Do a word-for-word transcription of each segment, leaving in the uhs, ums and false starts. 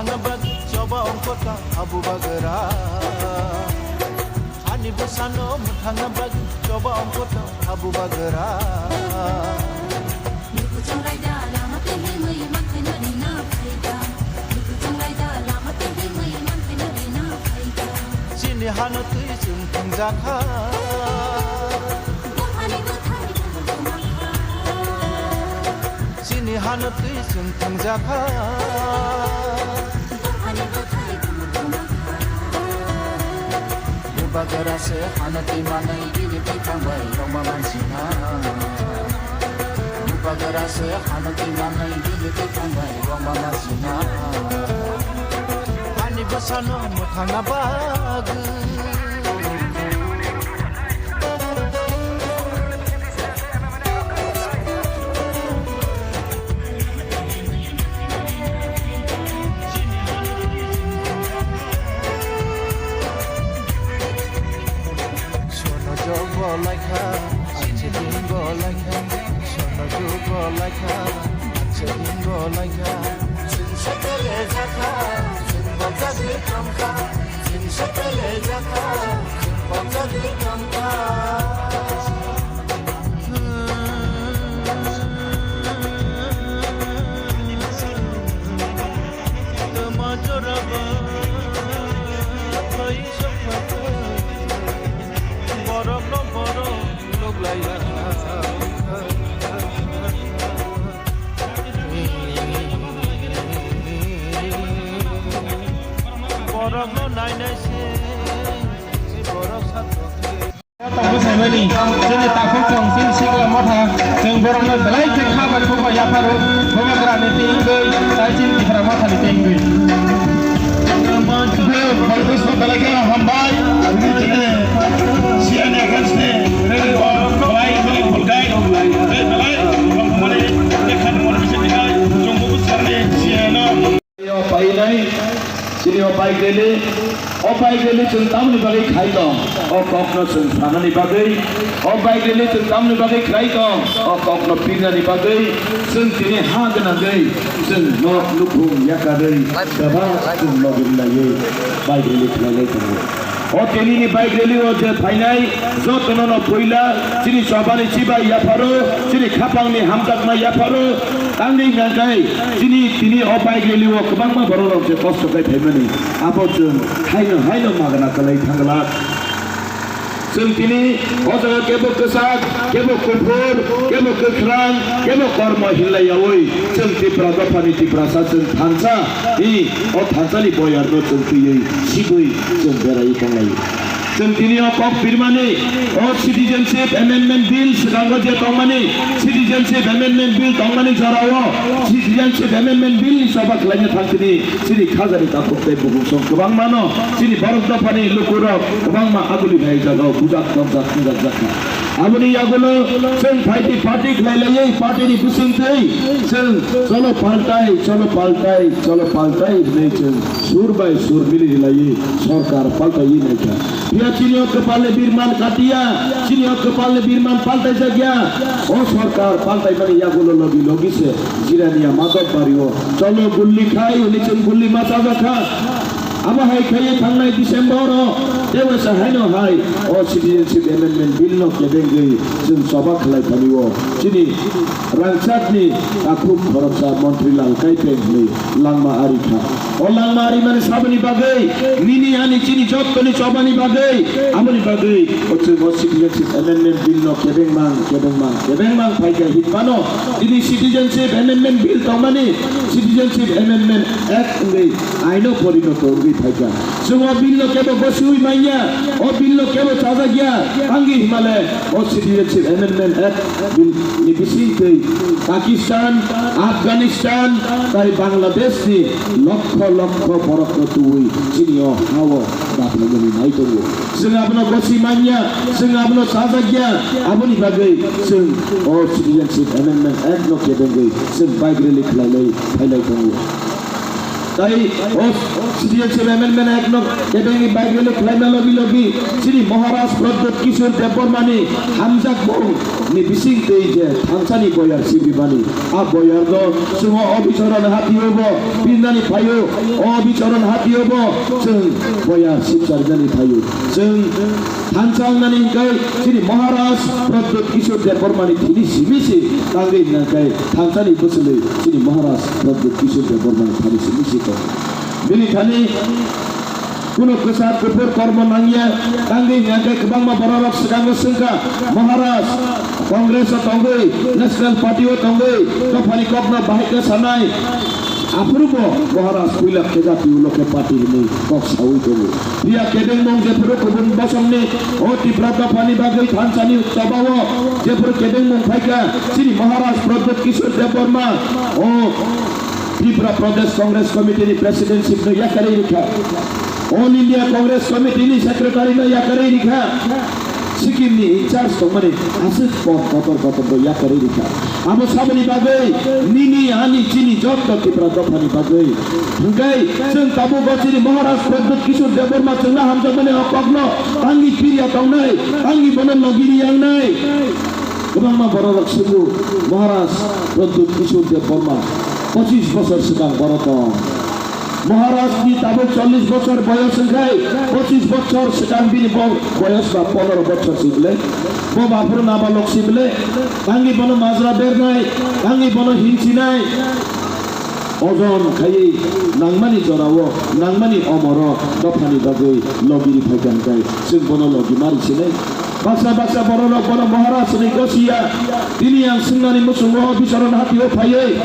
Thangna bagwi choba ongkota habu bagra. Ani bwsano mwthangna bagwi choba ongkota habu bagra. Luku chonglai da lama twi himwi mankhaino rina phaida. Luku chonglai da lama twi himwi mankhaino rina phaida. Chini hano twi chwng thwngjakha. Buphani bwthai buphang tongmakha. Chini hano twi chwng thwngjakha. Buphani bwthai buphang tongmakha. Bubagra se hano twi manwi bini bwkhang bai rwma mansina. Bubagra se hano twi manwi bini bwkhang bai rwma mansina. Ani bwsano mwthangna bagwi. Sono jogo laikha, ache bingo laikha. Sono jogo laikha, ache bingo laikha. Chwng sekele jakha, chwng bojagwi tongkha. Chwng sekele jakha, chwng bojagwi tongkha. Borokno borok nuklaiya. Borokno nainai se, borok satok. Tongo saimani, chini takhuk tong, chini sikla motha, chwng borokno belai khe kha bai khuk bai yapharo, Bubagrani tei wngwi, tei chini Tipra mothani tei wngwi. Bwswk belai kheno hambai, chini siyan against ni, belai kheno bulgai, belai, mane, lekha ni mane, chini kai, chwng bo bwswk ni siyan no. O painai, chini o bike rally, o bike rally chwng tamoni bagwi khai tong, o kokno chwng sanani bagwi, o bike rally chwng tamoni bagwi khlai tong, o kokno pirnani bagwi, chwng tini ha gwnangwi, chwng norok nukhung yakarwi, bebak chwng logi rwlaiwi bike rally khlailai tongo. O tini ni bike rally o je phainai, jotono no puila, chini chobani chibai yapharo, chini khapangni hamjakma yapharo, tangwi hwnka khe chini tini o bike rally o kwbangma borok rok je kosto khe phaimani, abo chwng haino haino magna kwlai thangla. Chwng tini o jaga kebo kwchak, kebo kuphur, kebo kwkhrang, kebo kormo hinlai yaui chwng Tipra dophani Tiprasa chwng thansa ni o thansani boyarno chwng twiwi sibui chwng berai tonglai. Chwng tini o kok pirmani, o Citizenship Amendment Bill swkango je tongmani, Citizenship Amendment Bill tongmani jorao, Citizenship Amendment Bill ni choba khlaina thang tini chini khajani takhuk tei bukhuk song kwbangmano chini borok dophani lukurok kwbangma aguli hai jagao bujak tongjak tongjak jakha. Aboni yagulo chwng phaidi party khlai laiwi party ni bisingtwi chwng cholo paltai, cholo paltai, cholo paltai hwnwi chwng sur bai sur mili rwlaiwi sorkar paltaiwi naikha. Phiya chini o kwpalni birman katiya, chini o kwpalni birman paltai jakya. O sorkar paltai mani yagulo logi logi se jirania madok bario cholo gulli khai hwnwi chwng gulli ma chajakha. Abo hai khaiwi thangnai December o tei waisa haino hai o Citizenship Amendment Bill no kebengwi chwng choba khlai phanio chini rangchakni takhuk khoroksa Montri Lal Kaipeng hwnwi langma ari kha. O langma ari mani saboni bagwi nini ani chini jottoni chobani bagwi aboni bagwi o chwng o Citizenship Amendment Bill no kebengmang kebengmang kebengmang phaikha hinmano tini Citizenship Amendment Bill tongmani Citizenship Amendment Act wngwi aino porinoto wngwi phaikha. Chwng o bill no kebo gosiwi manya, o bill no kebo chajakya, tangwi himale o Citizenship Amendment Act bill ni bisingtwi Pakistan, Afghanistan, tai Bangladesh ni lokho lokho borok no tuwi chini o ha o daphlamani nai tongo. Chwng abono gosi manya, chwng abono chajakya, aboni bagwi chwng o Citizenship Amendment Act no kebengwi chwng bike rally khlailai phailai tongo. Tai o Constituency amendment act no kebengni bai belai khlaina logi logi chini Maharaj Pradyut Kishore Debbarma ni hamjak bung ni bising twi je thansani boyar sibimani a boyar no chwng o bicharon hati o bo pirnani phaio, o bicharon hati o bo chwng boyar sibcharinani phaio. Chwng thansa wngnani hwnkhe chini Maharaj Pradyut Kishore Debbarma ni thini simi se tangwi hwnkhe thansani bwswlwi chini Maharaj Pradyut Kishore Debbarma ni thani simi se tongo. Bini thani kuno kwchar kuphur kormo nangya, tangwi hwnkhe kwbangma bororok swkango swngkha, Maharaj Congress o tongwi, National Party o tongwi, dophani kokno bahai khe sanai, aphuru bo Maharaj puila khe jati ulo khe party hinwi kok sawi tongo. Phiya kebengmung jephuru kubun bosongni o Tipra dophani bagwi thansani chobao jephuru kebengmung phaikha, chini Maharaj Pradyut Kishore Debbarma o Tripura Pradesh Congress Committee ni presidentship no yakarwi rikha. All India Congress Committee ni secretary no yakarwi rikha. Sikkim ni in charge tongmani aswk pon kotor kotor no yakarwi rikha. Abo saboni bagwi nini ani chini jotto Tripura dophani bagwi. Hwnkhe chwng tabuk o chini Maharaj Pradyut Kishore Debbarma chwngno hamjakmani o kokno tangwi pirya tongnai, tangwi bono logiri yangnai. Kwbangma bororok swngo, Maharaj Pradyut Kishore Debbarma pochis bosor swkang borok tong. Maharaj ni tabuk chollish bosor boyos wngkhai, pochis bosor swkang bini bo-, boyos ba pondro bosor si bwle, bo baphuru nabalok si bwle, tangwi bono majra bernai, tangwi bono hinsinai. Ojon khaiwi nangmani jorao, nangmani omoro dophani bagwi logiri phaikha hwnkhe chwng bono logi mari sinai. Baksa baksa bororok bono Maharaj hwnwi gosiya. Tini ang swngnani muchungo bicharon hatio phaiwi.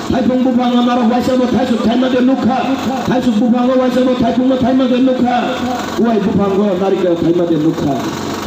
Thaipung buphango norok waisa bo thaisuk thaima de nukha. Thaisuk buphango waisa bo thaipungno thaima de nukha. Uwai buphango narikel thaima de nukha.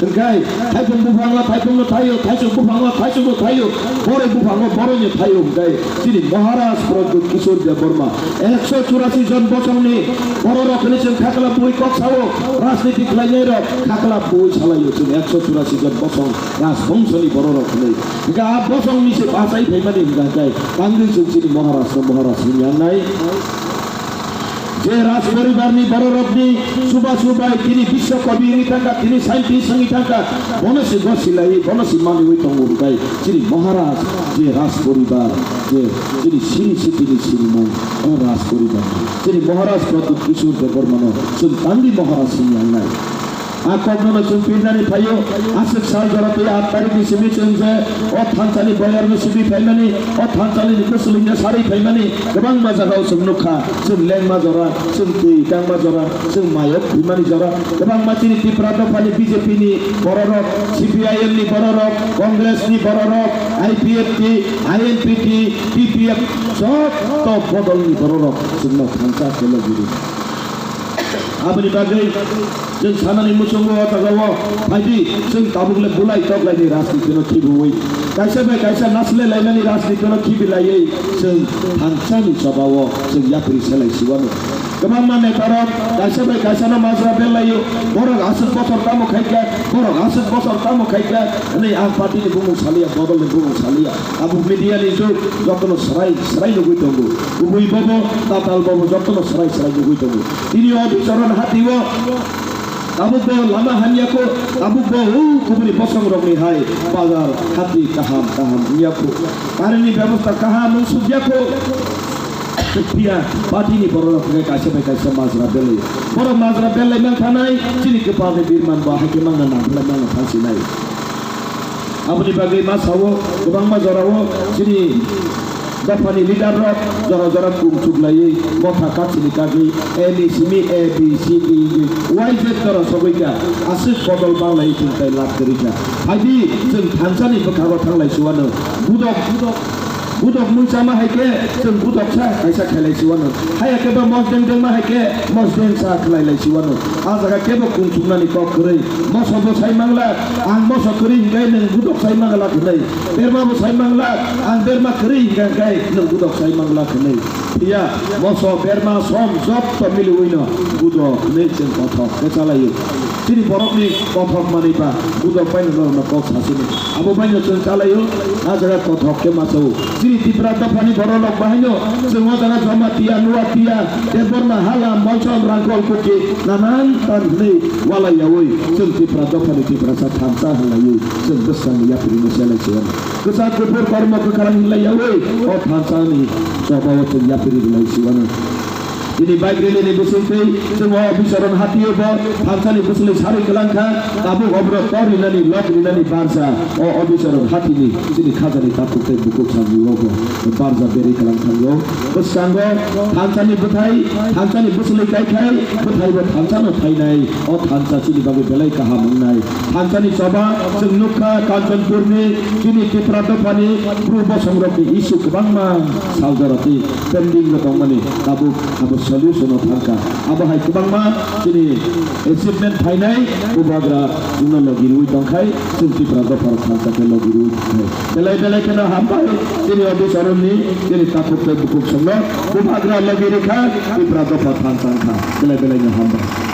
Hwnkhe thaipung buphango thaipungno thaio, thaisuk buphango thaisukno thaio, boroi buphango boroino thaio hwnkhe chini Maharaj Pradyut Kishore Debbarma ekso churasi jon bosongni bororok hwnwi chwng khaklap bui kok sao, rajniti khlainairok khaklap bui salaio chwng ekso churasi jon bosong rajbongshoni bororok hwnwi. Hwnkhe a bosongni se bachai phaimani hwnkha hwnkhe tangwi chwng chini Maharajno Maharaj hwnwi yangnai. Je Raj poribar ni bororok ni chubachu bai tini Biswa Kabi wngwi thangkha, tini scientist wngwi thangkha, bono se gosilai, bono se maniwi tongo hwnkhe chini Maharaj je Raj poribar, je chini siri sitini sirimung, o Raj poribar ni chini Maharaj Pradyut Kishore Debbarma no chwng tangwi Maharaj hwnwi yangnai. A kokno no chwng pirnani phaio, aswk sal jora tei aat tarikni simi chwng je o thansani boyarno simi phaimani, o thansalini bwswlwino sarwi phaimani kwbangma jagao chwng nukha. Chwng lengma jora, chwng twi tangma jora, chwng mayok thwimani jora, kwbangma chini Tipra dophani B J P ni bororok, C P I M ni bororok, Congress ni bororok, I P F T, I N P T, T P F, joto bodolni bororok chwngno thansa khe logiri. Aboni bagwi chwng sanani muchungo o jagao phaidi, chwng tabukle bulai toklaini rajnitino khibiwi, kaisa bai kaisa nasle laimani rajnitino khibilaiwi chwng thansani chobao chwng yapri selai siwano. Kwbangma netarok kaisa bai kaisano majra belaio, borok aswk bosor tamo khaikha, borok aswk bosor tamo khaikha hwnwi ang partyni bumung saliya, bodolni bumung saliya. Abo media ni jug, jotono swrai swrai nugwi tongo. Kubui bobo, tatal bobo, jotono swrai swrai nugwi tongo. Tini o bicharon hatio tabuk bo lama hamya kho, tabuk bo o kubuni bosong rokni hai bazar hati kaham kaham wngya kho. Current ni bebosta kaham wng sukya kho. Phiya party ni borok rok hwnkhe kaisa bai kaisa majra belai. Borok majra belai mang thanai, chini kwpal ni birman bo hai khe mangna nang belai mangna thansinai. Aboni bagwi ma sao, kwbangma jorao chini dophani leader rok jora jora kung chuklaiwi motha kaksini kagwi A B simi A B C D E Y Z jora sogwi kha, aswk bodol banglaiwi chwng tai lab kwrwi kha. Phaidi chwng thansani bwkhago thanglai chuwano budok budok budok mui chama hai khe chwng budoksa kaisa khailai chuwano. Haiya khe ba mos deng dengma hai khe mos dengsa khlailai chuwano. A jaga kebo kung chuknani kok kwrwi. Moso bo sai manglak, ang moso kwrwi hwnkhe nwng budok sai manglak hwnwi. Berma bo sai manglak, ang berma kwrwi hwnkhe nwng budok sai manglak hwnwi. Phiya moso, berma, som jotto miliwino budok hwnwi chwng kothok khe chalaio. Chini borokni kothok manwi ba budok baino norokno kok sasini. Abo baino chwng chalaio, a jaga kothok khe masa-o. Chini Tipra dophani borok rok bahaino chwng o jaga Jamatia, Nuatia, Debbarma, Hala, Molsom, Rangkhol, Kuki, nanan tan hwnwi walai yaui chwng Tipra dophani Tiprasa thansa hwnlaiwi chwng bwskangni yapri no selai siwano. Kwchak kuphur kormo kwkharang hinlai yaui o thansani chobao chwng yapri rwlai siwano. Bini bike rally ni bisingtwi chwng o Bicharon Hati o bo thansani bwswlwi sarwi kwlang kha, tabuk oborok tor rinani, lok rinani barja o Bicharon Hati ni chini khajani takhuk tei bukhuk samung o bo barja berwi kwlang thango. Bwskango thansani bwthai, thansani bwswlwi kaikhai, bwthai bo thansano thainai, o thansa chini bagwi belai kaham wngnai. Thansani choba chwng nukha Kanchanpurni chini Tipra dophani bru bosongrokni issue kwbangma saljorati pending no tongmani tabuk abo solution o thangkha. Abo hai kwbangma chini achievement phainai bubagra chwngno logi rwui tongkhai chwng Tipra dophar thansa khe logi rwui tongkhai. Belai belai kheno hambai chini office aroni chini takhuk tei bukhuk songno bubagra logi rikha Tipra dopha thansa wngkha. Belai belai no hambai.